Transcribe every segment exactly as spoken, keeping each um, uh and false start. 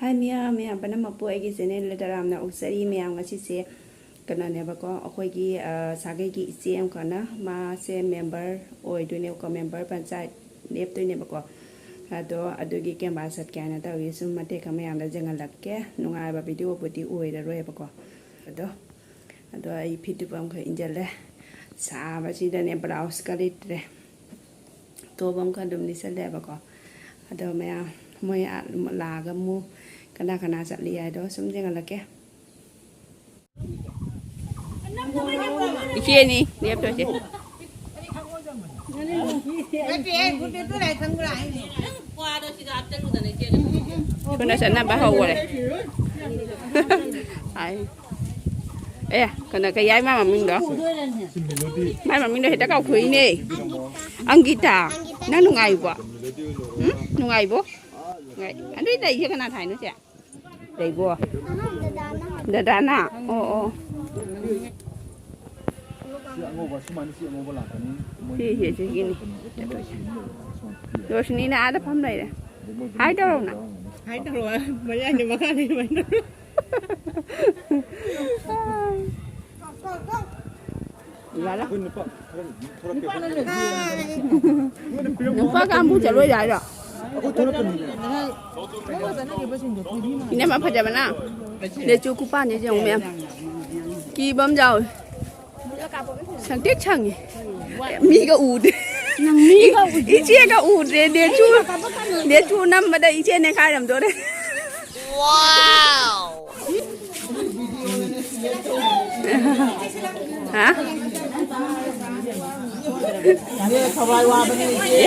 ꯍꯥꯏ ꯃꯤꯌꯥꯝ, ꯃꯌꯥꯝ ꯄꯨꯝꯅꯃꯛꯄꯨ ꯑꯩꯒꯤ ꯆꯦꯅꯦꯜꯗ ꯇꯔꯥꯝꯅ ꯑꯣꯛꯆꯔꯤ꯫ ꯃꯌꯥꯝ, ꯉꯁꯤꯁꯦ ꯀꯩꯅꯣꯅꯦꯕꯀꯣ, ꯑꯩꯈꯣꯏꯒꯤ, ꯑ, ꯁꯥꯒꯩꯒꯤ ꯏꯆꯦ ꯑꯃꯈꯛꯅ, ꯃꯥꯁꯦ ꯃꯦꯝꯕꯔ ꯑꯣꯏꯗꯣꯏꯅꯦꯕꯀꯣ, ꯃꯦꯝꯕꯔ ꯄꯟꯆꯥꯌꯠ ꯂꯦꯞꯇꯣꯏꯅꯦꯕꯀꯣ꯫ ꯑꯗꯣ ꯑꯗꯨꯒꯤ ꯀꯦꯝꯕꯥ ꯆꯠꯀꯦ ꯍꯥꯏꯅ ꯇꯧꯔꯤ꯫ ꯁꯨꯝ ꯃꯇꯦꯛ ꯑꯃ ꯃꯌꯥꯝꯗ ꯌꯦꯡꯍꯜꯂꯛꯀꯦ꯫ ꯅꯨꯡꯉꯥꯏꯕ ꯚꯤꯗꯤꯑꯣꯕꯨꯗꯤ ꯑꯣꯏꯔꯔꯣꯏꯕꯀꯣ꯫ ꯑꯗꯣ, ꯑꯗꯣ ꯑꯩ ꯐꯤꯠ ꯇꯨꯕ ꯑꯃꯈꯛ ꯏꯟꯁꯤꯜꯂꯦ꯫ ꯁꯥꯕꯁꯤꯗꯅꯦ ꯕ꯭ꯂꯥꯎꯁꯀ ꯂꯤꯠꯇ꯭ꯔꯦ꯫ ꯇꯣꯞ ꯑꯃꯈꯛ ꯑꯗꯨꯝ ꯂꯤꯠꯁꯜꯂꯦꯕꯀꯣ꯫ ꯑꯗꯣ ꯃꯌꯥꯝ ꯃꯣꯏ ꯑꯥ ꯂꯥꯛꯑꯒ ꯑꯃꯨꯛ ꯀꯅꯥ ꯀꯅꯥ ꯆꯠꯂꯤ ꯍꯥꯏꯗꯣ ꯁꯨꯝ ꯌꯦꯡꯍꯜꯂꯛꯀꯦ꯫ ꯏꯆꯦꯅꯤ ꯂꯦꯞꯇꯣꯏꯁꯦ꯫ ꯊꯨꯅ ꯆꯠꯅꯕ ꯍꯧꯈꯔꯦ꯫ ꯍꯥꯏ꯫ ꯑꯦ, ꯀꯩꯅꯣ, ꯀꯩ ꯍꯥꯏ ꯃꯥ ꯃꯃꯤꯡꯗꯣ? ꯃꯥꯏ ꯃꯃꯤꯡꯗꯣ ꯍꯦꯛꯇ ꯀꯥꯎꯊꯣꯛꯏꯅꯦ꯫ ꯑꯪꯒꯤꯇꯥ, ꯅꯪ ꯅꯨꯡꯉꯥꯏꯕꯣ? ꯎꯝ? ꯅꯨꯡꯉꯥꯏꯕꯣ? ꯅꯨꯡꯉꯥꯏ-, ꯑꯗꯨꯏ ꯂꯩꯁꯦ ꯀꯅꯥ ꯊꯥꯏꯅꯣ ꯆꯦ? ꯂꯩꯕꯣ? ꯗꯗꯥꯅ? ꯑꯣ, ꯑꯣ꯫ ꯁꯤ ꯑꯉꯧꯕ, ꯁꯨꯃꯥꯏꯅ ꯁꯤ ꯑꯉꯧꯕ ꯂꯥꯛꯀꯅꯤ꯫ ꯃꯣꯏ ꯁꯤ, ꯁꯤ, ꯁꯤꯒꯤꯅꯤ꯫ ꯔꯣꯁꯅꯤꯅ ꯑꯥꯗ ꯐꯝ ꯂꯩꯔꯦ꯫ ꯍꯥꯏ ꯇꯧꯔꯛꯎꯅ꯫ ꯍꯥꯏ ꯇꯧꯔꯛꯑꯣ꯫ ꯃꯌꯥꯏꯗ ꯃꯈꯥꯗ ꯑꯗꯨꯃꯥꯏꯅ ꯇꯧꯔꯣ꯫ ꯌꯥꯔꯦ꯫ ꯑꯩꯈꯣꯏ ꯅꯨꯄꯥ ꯈꯔ ꯊꯣꯛꯂꯛꯀꯦ꯫ ꯅꯨꯄꯥ ꯀꯥꯡꯕꯨ ꯆꯠꯂꯣꯏ ꯍꯥꯏꯔꯣ? ꯑꯩꯈꯣꯏ ꯊꯣꯛꯂꯛꯀꯅꯤ꯫ ꯏꯅꯝꯃ ꯐꯖꯕꯅ ꯂꯦꯆꯨ ꯈꯨꯄꯥꯟꯁꯦ ꯌꯦꯡꯉꯨ ꯃꯌꯥꯝ꯫ ꯀꯤꯕ ꯑꯃ ꯌꯥꯎꯋꯦ꯫ ꯁꯪꯇ꯭ꯔꯤꯛ ꯁꯪꯉꯤ꯫ ꯃꯤꯒ ꯎꯗꯦ꯫ ꯅꯪ ꯃꯤꯒ ꯎꯗꯦ꯫ ꯏꯆꯦꯒ ꯎꯗ꯭ꯔꯦ꯫ ꯂꯦꯆꯨ, ꯂꯦꯆꯨ ꯅꯝꯕꯗ ꯏꯆꯦ ꯅꯦꯈꯥꯏꯔꯝꯗꯣꯔꯦ꯫ ꯍꯥ?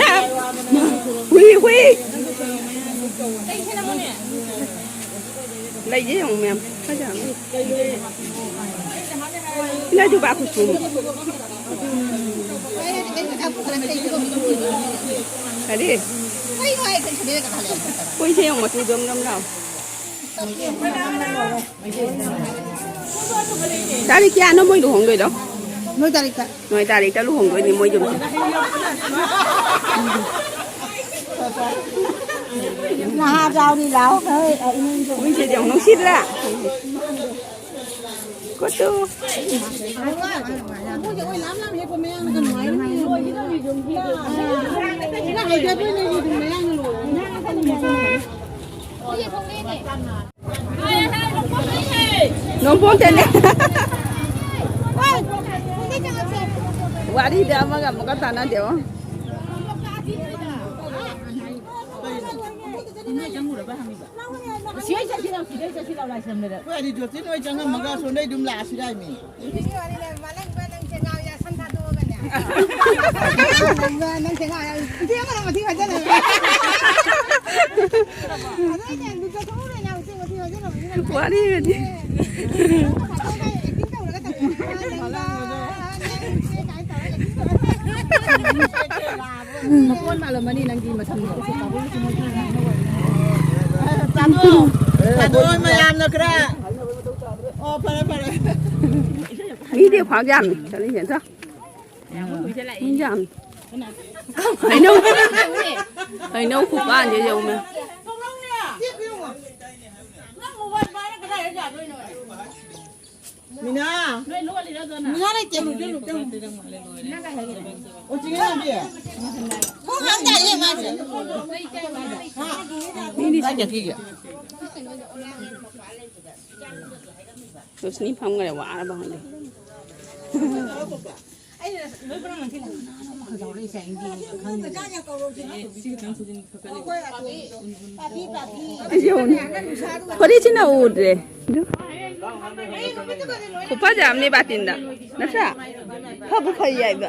ꯌꯥ꯫ ꯍꯨꯏ, ꯍꯨꯏ꯫ ꯂꯩꯁꯦ ꯌꯦꯡꯉꯨ ꯃꯌꯥꯝ꯫ ꯐꯖꯕꯅꯤ꯫ ꯏꯅꯥ ꯖꯨꯕꯥ ꯀꯨꯁꯨꯝ꯫ ꯀꯔꯤ? ꯍꯨꯏꯁꯦ ꯌꯦꯡꯉꯨ, ꯃꯇꯨ ꯖꯣꯝ ꯖꯣꯝ ꯂꯥꯎ꯫ ꯇꯥꯔꯤꯛ ꯀꯌꯥꯅꯣ ꯃꯣꯏ ꯂꯨꯍꯣꯡꯗꯣꯏꯗꯣ? ꯅꯣꯏ ꯇꯥꯔꯤꯛꯇ꯫ ꯅꯣꯏ ꯇꯥꯔꯤꯛꯇ ꯂꯨꯍꯣꯡꯗꯣꯏꯅꯤ ꯃꯣꯏ ꯌꯨꯝꯗ꯫ ꯅꯍꯥ ꯌꯥꯎꯔꯤ ꯂꯥꯎ꯫ ꯍꯣꯏ, ꯑ, ꯏꯃꯨꯡꯗ꯫ ꯃꯤꯁꯦ ꯌꯥꯝ ꯅꯨꯡꯁꯤꯗ꯭ꯔꯥ? ꯀꯣꯠꯇꯨ꯫ ꯃꯣꯏꯁꯦ ꯑꯣꯏ ꯂꯥꯝ ꯂꯥꯝ ꯍꯦꯛꯄ ꯃꯌꯥꯡꯅꯒ ꯅꯨꯡꯉꯥꯏꯅꯤ꯫ ꯅꯪ ꯍꯩꯖꯗꯣꯏꯅꯦ ꯑꯗꯨꯝ ꯃꯌꯥꯡꯅ ꯂꯣꯏꯔꯦ꯫ ꯅꯣꯡꯄꯣꯛꯇꯅꯦ꯫ ꯋꯥꯔꯤꯗ ꯑꯃꯒ ꯑꯃꯒ ꯇꯥꯟꯅꯗꯦꯕꯣ꯫ ꯁꯤ ꯍꯣꯏ ꯆꯠꯁꯤ ꯂꯥꯎ, ꯁꯤꯗꯩ ꯆꯠꯁꯤ ꯂꯥꯎ, ꯂꯥꯏꯁ꯭ꯔꯝꯗꯗ꯫ ꯑꯩꯈꯣꯏ ꯑꯗꯤ ꯖꯣꯇꯤꯟ ꯍꯣꯏ ꯆꯪꯉꯝꯃꯒ ꯑꯁꯣꯝꯗꯩ ꯑꯗꯨꯝ ꯂꯥꯛꯑꯁꯤꯔꯥ ꯍꯥꯏꯃꯤ꯫ ꯅꯨꯄꯤꯒꯤ ꯋꯥꯔꯤ ꯂꯩ, ꯃꯥꯂꯪ ꯏꯕꯥꯅꯪ ꯆꯦꯡꯉꯥꯎ ꯌꯥ ꯁꯝ ꯊꯥꯗꯣꯛꯑꯒꯅꯦ꯫ ꯅꯪ ꯆꯦꯡꯉꯥꯎ ꯌꯥ, ꯏꯆꯦ ꯑꯃꯅ ꯃꯊꯤ ꯐꯥꯏꯖꯜꯂꯦ꯫ ꯑꯗꯣ ꯑꯩꯅ ꯂꯨꯖꯊꯣꯛꯎꯔꯦ ꯅꯪ ꯎꯆꯦꯛ ꯃꯊꯤ ꯐꯥꯏꯖꯜꯂꯕꯅꯤꯅ꯫ ꯋꯥꯔꯤꯒꯗꯤ꯫ ꯑꯦꯛꯇꯤꯡ ꯇꯧꯔꯒ ꯇꯧꯔꯦ꯫ ꯃꯥꯂꯪ ꯏꯆꯦ ꯀꯥꯏꯅ ꯇꯧꯔꯒ ꯑꯦꯛꯇꯤꯡ ꯇꯧꯔꯒ꯫ ꯃꯀꯣꯟ ꯃꯥꯜꯂꯝꯃꯅꯤ ꯅꯪꯒꯤ ꯃꯁꯝꯗꯣ꯫ ꯆꯥꯗꯣ, ꯆꯥꯗꯣ ꯃꯌꯥꯝꯅ ꯈꯔ꯫ ꯑꯣ, ꯐꯔꯦ, ꯐꯔꯦ꯫ ꯃꯤꯗꯤ ꯈ꯭ꯋꯥꯡ ꯌꯥꯝꯃꯤ, ꯆꯠꯂꯤꯁꯦ, ꯆꯣ꯫ ꯃꯤ ꯌꯥꯝꯃꯤ꯫ ꯍꯩꯅꯧ, ꯍꯩꯅꯧ ꯈꯨꯄꯥꯟꯁꯦ ꯌꯦꯡꯉꯨꯅꯦ꯫ ꯃꯤꯅꯥ꯫ ꯃꯤꯅꯥ ꯂꯩꯇꯦ꯫ ꯑꯣ, ꯆꯤꯡꯉꯦ ꯂꯥꯛꯄꯤ꯫ ꯊꯣꯡ ꯍꯥꯡ ꯌꯥꯏꯌꯦ ꯃꯥꯁꯦ꯫ ꯃꯤꯗꯤ ꯀꯥꯏ ꯆꯠꯈꯤꯒꯦ? ꯔꯣꯁꯅꯤ ꯐꯝꯈ꯭ꯔꯦ, ꯋꯥꯔꯕ ꯈꯪꯗꯦ꯫ ꯐꯨꯔꯤꯠꯁꯤꯅ ꯎꯗ꯭ꯔꯦ꯫ ꯈꯨꯐꯖ ꯑꯃꯅꯤ ꯕꯥꯇꯤꯟꯗ꯫ ꯅꯠꯇ꯭ꯔꯥ? ꯐꯕꯨ ꯐꯩ ꯍꯥꯏꯕ꯫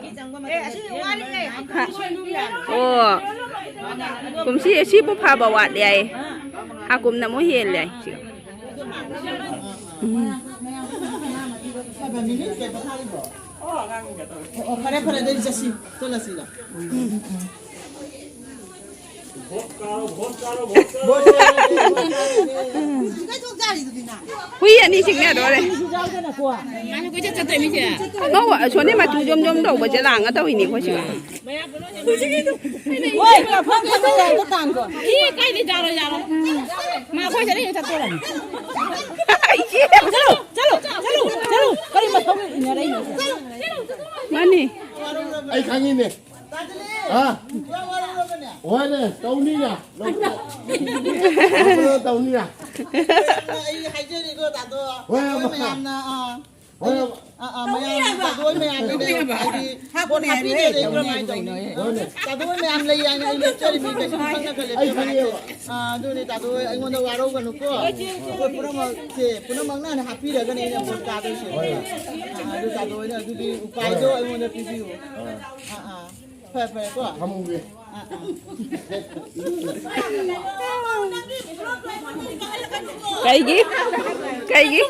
ꯍꯥ? ꯑꯣ꯫ ꯀꯨꯝꯁꯤ ꯑꯁꯤꯕꯨ ꯐꯕ ꯋꯥꯠꯂꯦ ꯍꯥꯏ꯫ ꯍꯥꯀꯨꯝꯅ ꯑꯃꯨꯛ ꯍꯦꯜꯂꯦ ꯍꯥꯏ꯫ ꯎꯝ꯫ ꯑꯣ, ꯐꯔꯦ, ꯐꯔꯦ, ꯑꯗꯨꯗꯤ ꯆꯠꯁꯤ, ꯆꯠꯂꯁꯤ, ꯂꯥꯎ꯫ ꯍꯨꯏ ꯑꯅꯤ ꯆꯤꯛꯅꯗꯣꯔꯦ꯫ ꯑꯉꯧꯕ, ꯑꯁꯣꯝꯗꯤ ꯃꯆꯨ ꯖꯣꯝ ꯖꯣꯝ ꯇꯧꯕꯁꯦ ꯂꯥꯡꯉ ꯇꯧꯔꯤꯅꯤ ꯑꯩꯈꯣꯏꯁꯨ꯫ ꯍꯣꯏ, ꯃꯐꯝ ꯈꯪꯗ ꯌꯥꯏꯗ ꯇꯥꯡꯗꯣ꯫ ꯏ, ꯀꯥꯏꯗꯩ ꯖꯥꯠꯅꯣ, ꯖꯥꯠꯅꯣ? ꯃꯥ ꯑꯩꯈꯣꯏ ꯆꯠꯂꯤꯉꯩ ꯆꯠꯇꯣꯔꯕꯅꯤ꯫ ꯆꯠꯂꯨ, ꯆꯠꯂꯨ, ꯆꯠꯂꯨ, ꯆꯠꯂꯨ꯫ ꯀꯔꯤ ꯃꯊꯧꯒꯤ ꯏꯟꯅꯔꯛꯏꯅꯣ? ꯃꯥꯅꯤ꯫ ꯑꯩ ꯈꯪꯉꯤꯅꯦ꯫ ꯍꯥ? ꯍꯣꯏꯅꯦ, ꯇꯧꯅꯤꯅ꯫ ꯂꯧꯕꯗꯣ ꯇꯧꯅꯤꯅ꯫ ꯑꯩ ꯍꯥꯏꯖꯔꯤꯀꯣ, ꯗꯥꯗꯣ꯫ ꯍꯣꯏ, ꯑꯩꯈꯣꯏ ꯑꯃ꯫ ꯃꯌꯥꯝꯅ, ꯑꯥ, ꯍꯣꯏ, ꯑꯃ꯫ ꯑꯥ, ꯑꯥ, ꯃꯌꯥꯝ, ꯗꯥꯗꯣ ꯍꯣꯏ ꯃꯌꯥꯝꯒꯤꯅꯦ꯫ ꯍꯥꯏꯗꯤ, ꯍꯥꯄꯨꯅꯦ ꯄꯣꯠ ꯍꯥꯏꯔꯦ, ꯍꯥꯄꯤꯗꯦ, ꯇꯧꯅꯤ, ꯀꯃꯥꯏꯅ ꯇꯧꯅꯤ? ꯇꯧꯅꯤ꯫ ꯍꯣꯏꯅꯦ꯫ ꯗꯥꯗꯣ ꯍꯣꯏ ꯃꯌꯥꯝ ꯂꯩ ꯍꯥꯏꯅ ꯑꯩ ꯂꯦꯞꯆꯔꯤꯃꯤ, ꯀꯩꯁꯨ ꯈꯪꯅ ꯈꯜꯂꯦ꯫ ꯑꯩ ꯈꯪꯉꯦꯕ꯫ ꯑꯥ, ꯑꯗꯨꯅꯦ, ꯗꯥꯗꯣ ꯍꯣꯏ ꯑꯩꯉꯣꯟꯗ ꯋꯥꯔꯧꯒꯅꯨꯀꯣ꯫ ꯑꯩꯈꯣꯏ ꯄꯨꯝꯅꯃꯛꯁꯦ, ꯄꯨꯝꯅꯃꯛꯅ ꯍꯥꯏꯅ ꯍꯥꯞꯄꯤꯔꯒꯅꯦ ꯑꯩꯅ ꯄꯣꯠ ꯀꯥꯗꯣꯏꯁꯦ꯫ ꯍꯣꯏ꯫ ꯑꯥ, ꯑꯗꯨ ꯗꯥꯗꯣ ꯍꯣꯏꯅ ꯑꯗꯨꯗꯤ ꯎꯄꯥꯏꯗꯣ ꯑꯩꯉꯣꯟꯗ ꯄꯤꯕꯤꯌꯨ꯫ ꯍꯣꯏ꯫ ꯑꯥ, ꯑꯥ꯫ ꯐꯔꯦ, ꯐꯔꯦ ꯀꯣ꯫ ꯊꯝꯃꯨꯒꯦ꯫ ꯑꯥ, ꯑꯥ꯫ ꯀꯩꯒꯤ? ꯀꯩꯒꯤ?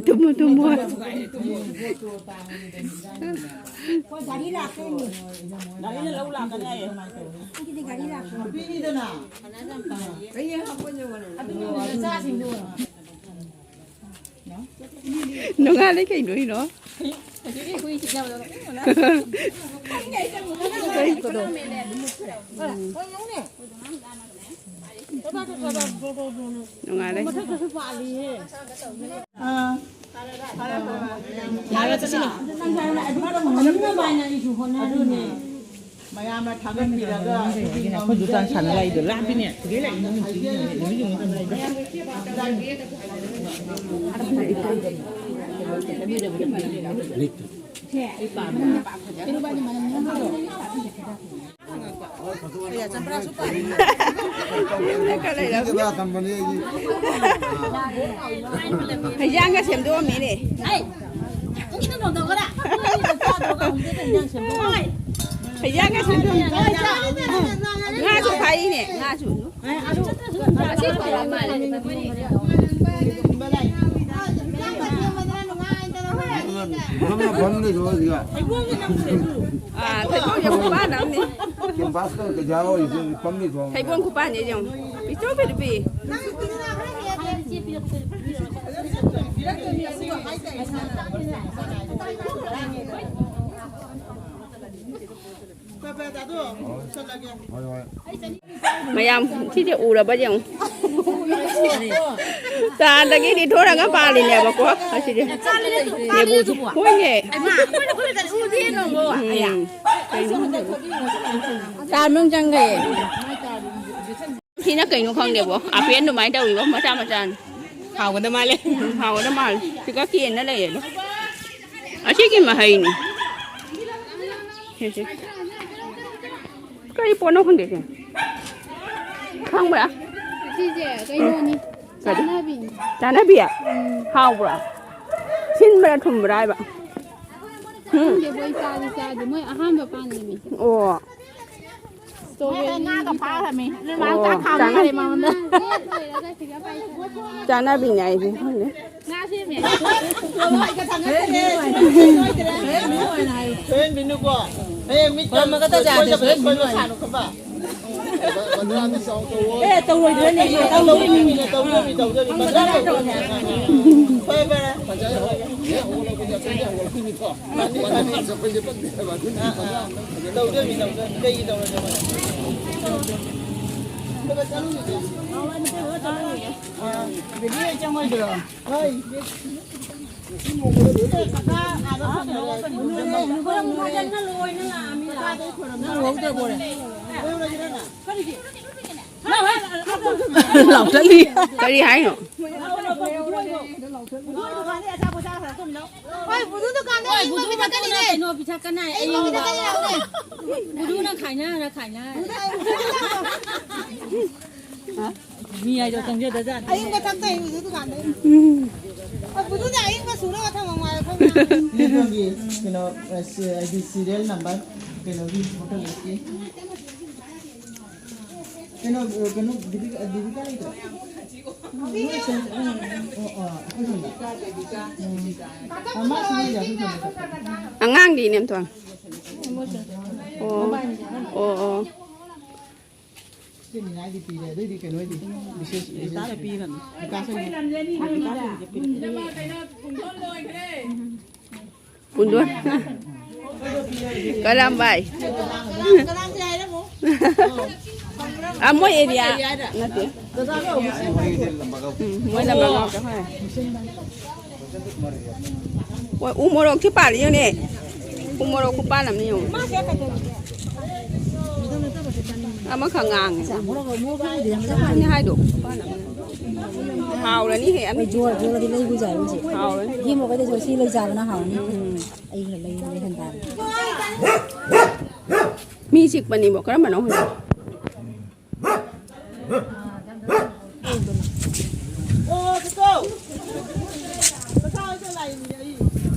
ꯇꯨꯝꯃꯣ, ꯇꯨꯝꯃꯣ꯫ ꯒꯥꯔꯤꯅ ꯂꯧ ꯂꯥꯛꯀꯅꯤ ꯍꯥꯏꯌꯦ꯫ ꯄꯤꯅꯤꯗꯅ꯫ ꯅꯣꯡꯉꯥꯜꯂꯦ ꯀꯩꯅꯣ ꯏꯅꯣ? ꯅꯣꯡꯉꯥꯜꯂꯦ꯫ ꯑꯥ꯫ ꯃꯌꯥꯝꯅ ꯊꯥꯒꯠꯄꯤꯔꯒ ꯑꯩꯈꯣꯏ ꯗꯨꯀꯥꯟ ꯁꯥꯟꯅ ꯂꯥꯛꯏꯗꯣ ꯂꯥꯞꯄꯤꯅꯦ꯫ ꯁꯤꯗꯩ ꯂꯥꯛꯏ ꯃꯣꯏ ꯅꯨꯄꯤꯒꯤ ꯅꯨꯃꯤꯠ ꯅꯨꯃꯤꯠ ꯌꯦꯡꯉꯣ꯫ ꯍꯩꯖꯥꯡꯒ ꯁꯦꯝꯗꯣꯛꯑꯝꯃꯤꯅꯦ꯫ ꯍꯩꯖꯥꯡꯒ ꯁꯦꯝꯗꯣꯛꯑꯝꯃꯤ꯫ ꯉꯥꯁꯨ ꯐꯥꯛꯏꯅꯦ, ꯉꯥꯁꯨ꯫ ꯑꯁꯤ ꯐꯥꯛꯏ ꯃꯥꯜꯂꯦ꯫ ꯐꯝꯅ ꯐꯝꯅ ꯊꯣꯛꯑꯁꯤꯒ꯫ ꯑꯥ, ꯊꯩꯕꯣꯡꯁꯦ ꯈꯨꯄꯥꯟ ꯑꯃꯅꯤ꯫ ꯀꯦꯝꯄꯁꯇ ꯀꯩꯖꯥ ꯑꯣꯏꯔꯤꯁꯦ ꯐꯝꯅ ꯊꯣꯛꯑꯒ꯫ ꯊꯩꯕꯣꯡ ꯈꯨꯄꯥꯟꯁꯦ ꯌꯦꯡꯉꯨ꯫ ꯄꯤꯛꯇ꯭ꯔꯨ ꯄꯤꯛꯇ꯭ꯔꯨ ꯄꯤꯛꯏ꯫ ꯃꯌꯥꯝ ꯁꯤꯁꯦ ꯎꯔꯕ ꯌꯦꯡꯉꯨ꯫ ꯆꯥꯗꯒꯤ ꯂꯤꯊꯣꯔꯒ ꯄꯥꯜꯂꯤꯅꯦꯕꯀꯣ ꯑꯁꯤꯁꯦ꯫ ꯅꯦꯕꯨꯁꯦ꯫ ꯍꯣꯏꯅꯦ꯫ ꯎꯝ꯫ ꯀꯩꯅꯣ ꯈꯪꯗꯦ꯫ ꯆꯥ ꯃꯅꯨꯡ ꯆꯪꯈ꯭ꯔꯦ꯫ ꯁꯤꯅ ꯀꯩꯅꯣ ꯈꯪꯗꯦꯕꯣ꯫ ꯑꯄꯦꯟ ꯑꯗꯨꯃꯥꯏꯅ ꯇꯧꯔꯤꯕ ꯃꯆꯥ ꯃꯆꯥꯅꯤ꯫ ꯍꯥꯎꯒꯗ ꯃꯥꯜꯂꯦ꯫ ꯎꯝ, ꯍꯥꯎꯒꯗ ꯃꯥꯜꯂꯦ꯫ ꯁꯤꯒ ꯀꯦꯟꯅ ꯂꯩꯌꯦ ꯑꯗꯣ꯫ ꯑꯁꯤꯒꯤ ꯃꯍꯩꯅꯤ꯫ ꯁꯦ, ꯁꯦ꯫ ꯀꯔꯤ ꯄꯣꯠꯅꯣ ꯈꯪꯗꯦ ꯁꯦ꯫ ꯈꯪꯕ꯭ꯔꯥ? ꯁꯤꯁꯦ ꯀꯩꯅꯣꯅꯤ꯫ ꯀꯔꯤ? ꯆꯥꯅꯕꯤꯅꯤ꯫ ꯆꯥꯅꯕꯤ? ꯎꯝ꯫ ꯍꯥꯎꯕ꯭ꯔꯥ? ꯁꯤꯟꯕ꯭ꯔꯥ ꯊꯨꯝꯕ꯭ꯔꯥ ꯍꯥꯏꯕ? ꯎꯝ꯫ ꯈꯪꯗꯦ, ꯃꯣꯏ ꯆꯥꯗꯤ ꯆꯥꯗꯦ꯫ ꯃꯣꯏ ꯑꯍꯥꯟꯕ ꯄꯥꯟꯕꯅꯤ꯫ ꯑꯣ꯫ ꯉꯥꯒ ꯐꯥꯈ꯭ꯔꯃꯤ꯫ ꯅꯣꯏ ꯃꯥ ꯑꯣ, ꯆꯥꯛ ꯊꯥꯕ ꯆꯥꯅ- ꯃꯥꯜꯂꯦ ꯃꯉꯣꯟꯗ꯫ ꯆꯥꯅꯕꯤꯅꯦ ꯑꯩꯁꯦ ꯈꯪꯗꯦ꯫ ꯉꯥ ꯁꯦꯝꯃꯦ꯫ ꯁꯣꯏꯍꯟꯕꯤꯅꯨꯀꯣ꯫ ꯍꯌꯦꯡ ꯃꯤꯠ ꯀꯣꯏꯔꯝꯃꯒ ꯇꯥꯖꯥꯗꯦ, ꯁꯣꯏꯗꯕꯗ ꯁꯣꯏꯕ ꯁꯥꯅꯨ ꯈꯪꯕ꯫ ꯑꯦ, ꯇꯧꯔꯣꯏꯗꯣꯏꯅꯦ꯫ ꯇꯧꯗꯣꯏꯅꯤ, ꯇꯧꯗꯣꯏꯅꯤ, ꯇꯧꯗꯣꯏꯅꯤ꯫ ꯐꯔꯦ, ꯐꯔꯦ꯫ ꯇꯧꯗꯣꯏꯅꯤ, ꯇꯧꯗꯣꯏꯅꯤ꯫ ꯀꯩꯒꯤ ꯇꯧꯔꯣꯏꯗꯕ? ꯑꯥ, ꯑꯗꯨꯗꯤ ꯑꯩ ꯆꯪꯉꯣꯏꯗ꯭ꯔꯣ? ꯍꯣꯏ꯫ ꯅꯪ ꯂꯧꯍꯧꯗ꯭ꯔꯕꯣ? ꯂꯥꯎꯊꯠꯂꯤ꯫ ꯀꯔꯤ ꯍꯥꯏꯅꯣ? ꯍꯣꯏ, ꯕꯨꯙꯨ ꯗꯨꯀꯥꯟꯗ ꯍꯣꯏ, ꯑꯌꯤꯡꯕ ꯕꯨꯙꯨ ꯄꯤꯊꯛꯀꯅꯤ꯫ ꯀꯩꯅꯣ ꯄꯤꯊꯛꯀꯅꯤ, ꯑꯌꯤꯡꯕ꯫ ꯑꯌꯤꯡꯕ ꯄꯤꯊꯛꯀꯅꯤ꯫ ꯕꯨꯙꯨꯅ ꯈꯥꯏꯅꯔ ꯈꯥꯏꯅꯔ꯫ ꯃꯤ ꯍꯥꯏꯗꯣ ꯆꯪꯖꯗꯖꯥꯠꯅꯤ꯫ ꯑꯌꯤꯡꯕ ꯊꯛꯇꯣꯏ ꯕꯨꯙꯨ ꯗꯨꯀꯥꯟꯗ꯫ ꯍꯣꯏ, ꯕꯨꯙꯨꯅ ꯑꯌꯤꯡꯕ ꯁꯨꯔꯒ ꯊꯝꯃꯝꯃꯣ ꯍꯥꯏꯌꯣ, ꯈꯪꯉꯦ꯫ ꯅꯣꯏꯒꯤ ꯀꯩꯅꯣ, ꯑ, ꯁꯤ-, ꯍꯥꯏꯗꯤ serial number ꯀꯩꯅꯣꯒꯤ ꯍꯣꯇꯦꯜ ꯂꯤꯁꯀꯤ꯫ ꯀꯩꯅꯣ, ꯑ, ꯀꯩꯅꯣ, ꯗꯤꯕꯤꯀꯥ, ꯗꯤꯕꯤꯀꯥ ꯂꯩꯇ꯭ꯔꯣ? ꯑꯉꯥꯡꯗꯤ ꯏꯅꯦꯝꯊꯣꯟ꯫ ꯑꯣ꯫ ꯑꯣ ꯑꯣ꯫ ꯁꯤꯅꯤꯉꯥꯏꯗꯤ ꯄꯤꯔꯦ, ꯑꯗꯨꯏꯗꯤ ꯀꯩꯅꯣꯗꯤ ꯕꯤꯁꯦꯁ ꯕꯤꯁꯦꯁ ꯇꯥꯔ ꯄꯤꯔꯅꯤ꯫ ꯕꯤꯀꯥꯁ ꯍꯣꯏꯗꯤ꯫ ꯄꯨꯟꯗꯣꯟ꯫ ꯀꯔꯝꯕꯥꯏ? ꯑ, ꯃꯣꯏ ꯑꯦꯔꯤꯌꯥ ꯅꯠꯇꯦ꯫ ꯎꯝ, ꯃꯣꯏ ꯂꯝꯕꯥ ꯉꯥꯎꯗ ꯍꯣꯏ꯫ ꯍꯣꯏ, ꯎ ꯃꯣꯔꯣꯛꯁꯤ ꯄꯥꯜꯂꯤ ꯌꯦꯡꯉꯨꯅꯦ꯫ ꯎ ꯃꯣꯔꯣꯛ ꯈꯨꯄꯥꯟ ꯑꯃꯅꯤ ꯌꯦꯡꯉꯨ꯫ ꯑꯃꯈꯛ ꯉꯥꯡꯉꯦ꯫ ꯅꯪꯅ ꯍꯥꯏꯗꯣ ꯈꯨꯄꯥꯟ ꯑꯃꯅꯤ꯫ ꯍꯥꯎꯔꯅꯤꯍꯦ ꯑꯃꯤ꯫ ꯖꯣꯔ ꯖꯣꯔꯗꯤ ꯂꯩꯕ ꯌꯥꯏ ꯍꯧꯖꯤꯛ꯫ ꯍꯥꯎꯔꯅꯤ꯫ ꯏꯕꯦꯝꯃ ꯈꯣꯏꯗꯁꯨ ꯁꯤ ꯂꯩ ꯆꯥꯕꯅ ꯍꯥꯎꯅꯤ꯫ ꯎꯝ꯫ ꯑꯩ ꯈꯔ ꯂꯩ ꯂꯩꯍꯟ ꯇꯥꯔꯦ꯫ ꯃꯤ ꯆꯤꯛꯄꯅꯤꯕꯣ ꯀꯔꯝꯕꯅꯣ ꯈꯪꯗꯦ꯫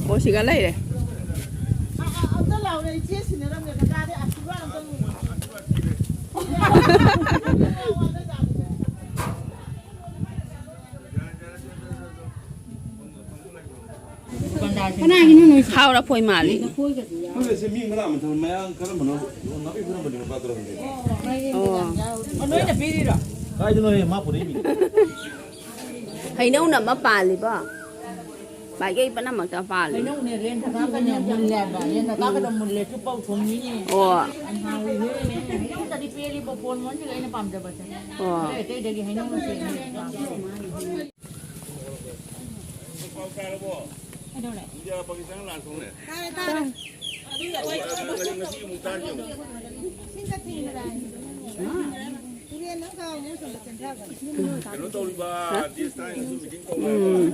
ꯑꯣ ꯁꯤꯒ ꯂꯩꯔꯦ꯫ ꯀꯅꯥꯒꯤꯅꯣ ꯅꯣꯏꯁꯦ? ꯍꯥꯎꯔꯐꯣꯏ ꯃꯥꯜꯂꯤ꯫ ꯈꯪꯗꯦ, ꯁꯤ ꯃꯤ ꯃꯔꯥ ꯃꯊꯪ ꯃꯌꯥꯡ ꯀꯔꯝꯕꯅꯣ? ꯅꯥꯄꯤ ꯐꯣꯏꯔꯝꯕꯅꯤ ꯃꯄꯥ ꯇꯧꯔꯝꯕꯅꯤ꯫ ꯑꯣ꯫ ꯑꯣ, ꯅꯣꯏꯅ ꯄꯤꯔꯤꯔꯣ? ꯀꯥꯏꯗꯅꯣꯍꯦ, ꯃꯥ ꯄꯨꯔꯛꯏ ꯃꯤ꯫ ꯍꯩꯅꯧꯅ ꯑꯃ ꯄꯥꯜꯂꯤꯕꯣ꯫ ꯃꯥꯏꯀꯩ ꯄꯨꯝꯅꯃꯛꯇ ꯄꯥꯜꯂꯤ꯫ ꯀꯩꯅꯣꯅꯦ, ꯔꯦꯟ ꯊꯀꯥ ꯀꯩꯅꯣ ꯃꯨꯜꯂꯦ ꯍꯥꯏꯕ꯫ ꯔꯦꯟ ꯊꯀꯥ ꯀꯩꯅꯣ ꯃꯨꯜꯂꯦ, ꯆꯨꯞꯄ ꯎꯊꯣꯡꯉꯤꯅꯦ꯫ ꯑꯣ꯫ ꯌꯥꯝ ꯍꯥꯎꯋꯤ꯫ ꯍꯩꯅꯧꯗꯗꯤ ꯄꯦꯜꯂꯤꯕꯣ, ꯕꯣꯟ ꯃꯣꯟꯁꯤꯒ ꯑꯩꯅ ꯄꯥꯝꯖꯕꯁꯦ꯫ ꯑꯣ꯫ ꯑꯇꯩ ꯑꯇꯩꯗꯒꯤ ꯍꯩꯅꯧꯅ ꯍꯦꯜꯂꯤ꯫ ꯀꯩꯗꯧꯔꯦ? ꯇꯥꯔꯦ, ꯇꯥꯔꯦ꯫ ꯀꯩꯅꯣ ꯇꯧꯔꯤꯕ, ꯗꯤꯁ ꯇꯥꯏꯝꯁꯨ ꯃꯤꯇꯤꯡ ꯇꯧꯕ꯫ ꯎꯝ꯫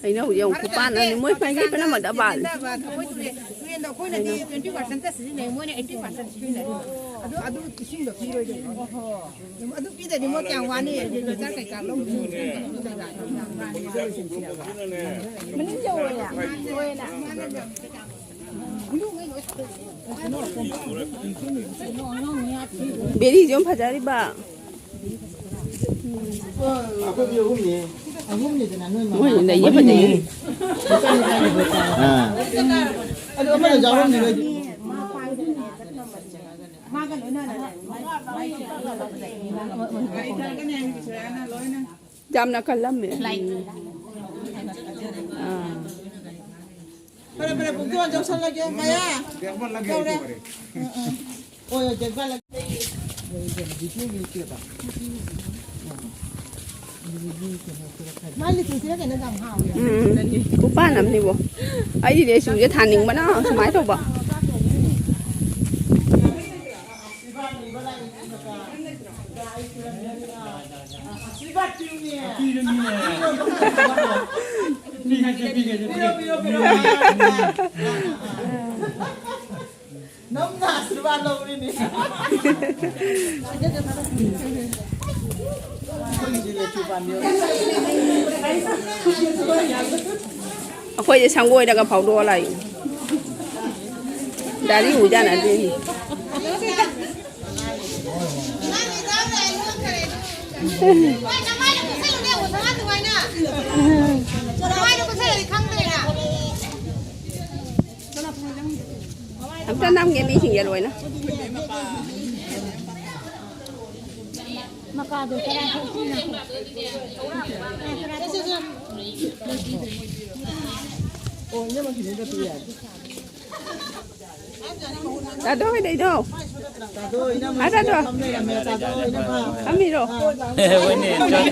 ꯍꯩꯅꯧ ꯌꯦꯡꯉꯨ, ꯈꯨꯄꯥꯟ ꯑꯃꯅꯤ꯫ ꯃꯣꯏ ꯄꯥꯡꯒꯩ ꯄꯨꯝꯅꯃꯛꯇ ꯄꯥꯜꯂꯤ꯫ ꯑꯩꯈꯣꯏ ꯇꯨꯔꯦꯟ-, ꯇꯨꯔꯦꯟꯗꯣ ꯑꯩꯈꯣꯏꯅꯗꯤ twenty percent ꯁꯤꯖꯤꯟꯅꯩ, ꯃꯣꯏꯅ eighty percent ꯁꯤꯖꯤꯟꯅꯔꯤ꯫ ꯑꯗꯨ, ꯑꯗꯨ ꯏꯁꯤꯡꯗꯣ ꯄꯤꯔꯣꯏꯗꯣꯏꯅꯤ꯫ ꯑꯗꯨ ꯄꯤꯗꯗꯤ ꯃꯣꯏ ꯀꯌꯥꯝ ꯋꯥꯅꯤ? ꯑꯦꯒ꯭ꯔꯤꯀꯜꯆꯔ ꯀꯩꯀꯥ ꯂꯧ꯫ ꯃꯅꯤꯡ ꯌꯧꯔꯦ꯫ ꯕꯦꯔꯤꯁꯨ ꯌꯥꯝ ꯐꯖꯔꯤꯕ꯫ ꯑꯩꯈꯣꯏ ꯃꯤ ꯑꯍꯨꯝꯅꯦ꯫ ꯑꯍꯨꯝꯅꯤꯗꯅ ꯅꯣꯏ ꯃꯃꯥ ꯃꯣꯏ ꯂꯩꯌꯦ, ꯐꯖꯩꯌꯦ꯫ ꯃꯆꯥꯅꯨꯄꯥꯒꯤ ꯕꯣꯇꯜ꯫ ꯑꯥ꯫ ꯑꯗꯨ ꯑꯃꯅ ꯌꯥꯎꯔꯝꯅꯤ ꯅꯣꯏꯗꯤ꯫ ꯌꯥꯝꯅ ꯀꯜꯂꯝꯃꯦ꯫ ꯑꯥ꯫ ꯐꯔꯦ, ꯐꯔꯦ, ꯄꯨꯡꯊꯣꯟ ꯌꯧꯁꯜꯂꯒꯦ, ꯃꯌꯥ꯫ ꯌꯧꯔꯦ꯫ ꯎꯝ, ꯎꯝ꯫ ꯍꯣꯏ, ꯍꯣꯏ, ꯌꯧꯁꯜꯂꯒꯦ꯫ ꯃꯥ ꯂꯤꯆꯨꯁꯤꯅ ꯀꯩꯅꯣ ꯌꯥꯝ ꯍꯥꯎꯋꯦ꯫ ꯎꯝ, ꯎꯝ꯫ ꯈꯨꯄꯥꯟ ꯑꯃꯅꯤꯕꯣ꯫ ꯑꯩꯗꯤ ꯂꯤꯆꯨꯁꯦ ꯊꯥꯅꯤꯡꯕꯅ ꯁꯨꯃꯥꯏꯅ ꯇꯧꯕ꯫ ꯅꯪꯅ ꯑꯥꯁꯤꯔꯕꯥꯗ ꯂꯧꯔꯤꯅꯦ꯫ ꯑꯩꯈꯣꯏꯁꯦ ꯁꯪꯒꯣꯏꯗꯒ ꯐꯥꯎꯗꯣꯛꯑ ꯂꯥꯛꯏ꯫ ꯗꯥꯔꯤ ꯎꯖꯥꯠ ꯅꯠꯇꯦ꯫ ꯑꯝꯇ ꯅꯝꯒꯦ ꯃꯤꯁꯤꯡꯁꯦ ꯂꯣꯏꯅ꯫ ꯃꯀꯥꯗꯣ ꯇꯔꯥ ꯊꯣꯛ ꯄꯤꯅ꯫ ꯇꯥꯗꯣ ꯍꯣꯏ ꯂꯩꯗꯣ꯫ ꯍꯥ, ꯇꯥꯗꯣ꯫ ꯐꯝꯃꯤꯔꯣ? ꯍꯣꯏꯅꯦ, ꯆꯠ-,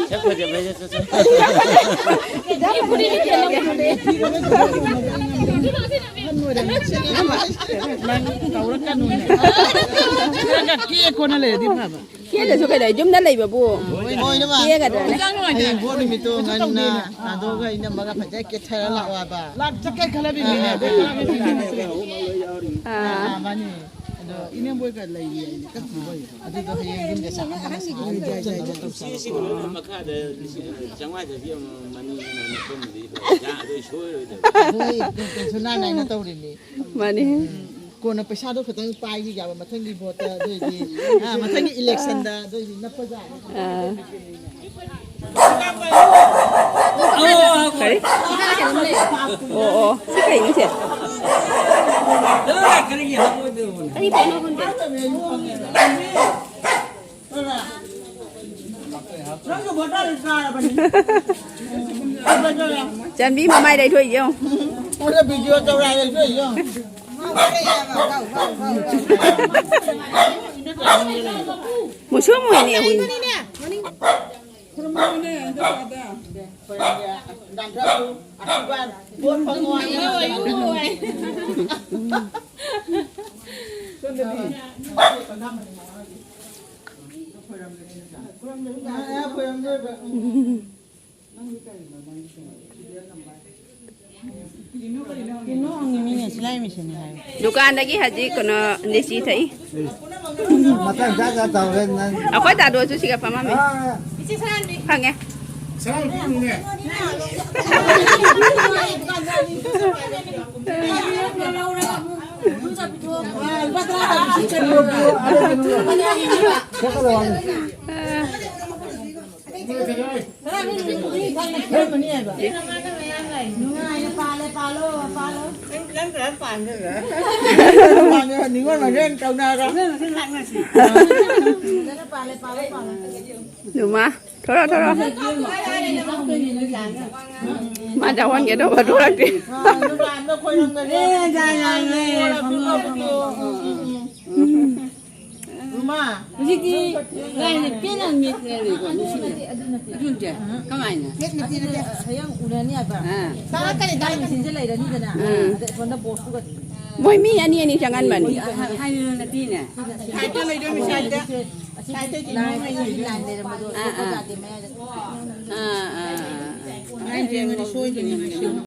ꯆꯠ ꯐꯖꯕ ꯍꯥꯏꯁꯦ, ꯆꯠ-, ꯆꯠ-, ꯅꯪ ꯇꯧꯔꯛꯀꯅꯨꯅꯦ꯫ ꯈꯔ ꯈꯔ ꯀꯦ ꯀꯣꯟꯅ ꯂꯩꯔꯗꯤ ꯐꯕ꯫ ꯀꯦꯗ꯭ꯔꯁꯨ ꯀꯩꯗꯧ, ꯌꯨꯝꯗ ꯂꯩꯕꯕꯨ ꯍꯣꯏꯅꯦ꯫ ꯀꯦꯒꯗ꯭ꯔꯅꯦ? ꯍꯌꯦꯡ ꯕꯣꯠ ꯅꯨꯃꯤꯠꯇꯣ ꯉꯟꯅ ꯇꯥꯗꯣꯒ ꯏꯅꯝꯃꯒ ꯐꯖꯅ ꯀꯦꯊꯔ ꯂꯥꯛꯑꯣ ꯍꯥꯏꯕ꯫ ꯂꯥꯛ ꯆꯠꯀꯦ ꯈꯜꯂꯝꯃꯤꯅꯤꯅꯦ꯫ ꯑꯥ꯫ ꯑꯥ, ꯃꯥꯅꯤ꯫ ꯑꯗꯣ ꯏꯅꯦꯝꯕꯣꯏꯒ ꯂꯩꯔꯤ ꯍꯥꯏꯅꯦ, ꯀꯛꯆꯤꯡꯕꯣꯏ꯫ ꯑꯗꯨꯗꯣ ꯍꯌꯦꯡ ꯌꯨꯝꯗ ꯆꯠꯂꯒ ꯁꯥꯟꯅꯕ ꯇꯧꯁꯦ꯫ ꯃꯈꯥꯗ ꯂꯤꯁꯤꯡ ꯆꯥꯝꯃꯉꯥ ꯆꯥꯄꯤ ꯑꯃ ꯃꯅꯤ ꯍꯦꯟꯅ ꯅꯞꯄꯝꯃꯗꯤ ꯌꯥꯗꯣꯏ ꯁꯣꯏꯔꯣꯏꯗꯕ꯫ ꯑꯗꯨ ꯑꯩ ꯀꯩꯁꯨ ꯅꯥ ꯅꯥꯏꯅ ꯇꯧꯔꯤꯅꯤ꯫ ꯃꯥꯅꯤ꯫ ꯎꯝ, ꯎꯝ꯫ ꯀꯣꯟꯅ ꯄꯩꯁꯥꯗꯣ ꯈꯤꯇꯪ ꯄꯥꯏꯈꯤꯒꯕ ꯃꯊꯪꯒꯤ ꯚꯣꯠꯇ ꯑꯗꯨꯑꯣꯏꯗꯤ, ꯑ, ꯃꯊꯪꯒꯤ ꯏꯂꯦꯛꯁꯟꯗ ꯑꯗꯨꯑꯣꯏꯗꯤ ꯅꯞꯄꯖꯥꯠꯅꯤ꯫ ꯑ꯫ ꯀꯔꯤ? ꯑꯣ, ꯑꯣ꯫ ꯁꯤ ꯀꯩꯅꯣ ꯁꯦ? ꯆꯟꯕꯤ ꯃꯃꯥꯏ ꯂꯩꯊꯣꯛꯏꯁꯦ ꯌꯦꯡꯉꯣ꯫ ꯃꯣꯏꯅ ꯚꯤꯗꯤꯑꯣ ꯇꯧꯔꯛꯑꯦ ꯂꯩꯊꯣꯛꯏꯁꯦ ꯌꯦꯡꯉꯣ꯫ ꯃꯨꯁꯨꯝ ꯃꯣꯏꯅꯦ ꯑꯩꯈꯣꯏ꯫ ꯗꯨꯀꯥꯟꯗꯒꯤ ꯍꯧꯖꯤꯛ ꯀꯩꯅꯣ ꯂꯤꯆꯤ ꯊꯛꯏ꯫ ꯃꯊꯪ ꯆꯥ ꯆꯥ ꯇꯧꯔꯦ ꯅꯪ꯫ ꯑꯩꯈꯣꯏ ꯗꯥꯗꯣꯁꯨ ꯁꯤꯒ ꯐꯝꯃꯝꯃꯤ꯫ ꯑꯥ꯫ ꯐꯪꯉꯦ꯫ ꯅꯨꯡꯉꯥꯏꯅ ꯄꯥꯜꯂꯦ, ꯄꯥꯜꯂꯣ, ꯄꯥꯜꯂꯣ꯫ ꯅꯪ ꯀꯔꯝ ꯄꯥꯟꯗꯣꯏꯕ? ꯅꯤꯉꯣꯜ ꯃꯁꯦꯟ ꯇꯧꯅꯔꯣ꯫ ꯐꯖꯅ ꯄꯥꯜꯂꯦ, ꯄꯥꯜꯂꯣ, ꯄꯥꯜꯂꯣ꯫ ꯅꯨꯃꯥ, ꯊꯣꯔꯣ, ꯊꯣꯔꯣ꯫ ꯃꯥ ꯆꯥꯎꯍꯟꯒꯦ ꯇꯧꯕ ꯊꯣꯔꯛꯇꯦ꯫ ꯑꯦ, ꯌꯥꯏ, ꯌꯥꯏ, ꯌꯥꯏ, ꯐꯪꯉꯣ, ꯐꯪꯉꯣ꯫ ꯎꯝ꯫ ꯍꯧꯖꯤꯛꯇꯤ ꯂꯥꯏꯅ ꯄꯦꯟꯅ ꯃꯦꯠꯈ꯭ꯔꯦꯕꯀꯣ, ꯅꯨꯡꯁꯤꯠꯅ꯫ ꯑꯗꯨꯅꯦ꯫ ꯀꯃꯥꯏꯅ? ꯍꯌꯦꯡ ꯎꯅꯅꯤ ꯍꯥꯏꯕ꯫ ꯑꯥ꯫ ꯇꯥꯔꯛꯀꯅꯤ, ꯇꯥꯔꯛꯀꯅꯤ꯫ ꯃꯦꯆꯤꯟꯁꯦ ꯂꯩꯔꯅꯤꯗꯅ꯫ ꯎꯝ꯫ ꯑꯗ ꯁꯣꯝꯗ ꯕꯣꯛꯁꯇꯨꯒ꯫ ꯃꯣꯏ ꯃꯤ ꯑꯅꯤ ꯑꯅꯤ ꯆꯪꯍꯟꯕꯅꯤ꯫ ꯍꯥꯏ-, ꯍꯥꯏꯔꯤꯔꯣ ꯅꯠꯇꯦꯅꯦ? ꯁꯥꯏꯠꯇ ꯂꯩꯗꯣꯏꯅꯤ, ꯁꯥꯏꯠꯇ꯫ ꯑꯁꯤ ꯂꯥꯏꯟ, ꯂꯥꯏꯟ ꯂꯩꯔꯝꯕꯗꯣ, ꯑꯥ, ꯑꯥ꯫ ꯌꯥꯗꯦ ꯃꯌꯥꯏꯗ꯫ ꯑꯥ, ꯑꯥ, ꯑꯥ, ꯑꯥ꯫ ꯂꯥꯏꯟ ꯌꯦꯡꯉꯗꯤ ꯁꯣꯏꯗꯣꯏꯅꯤ꯫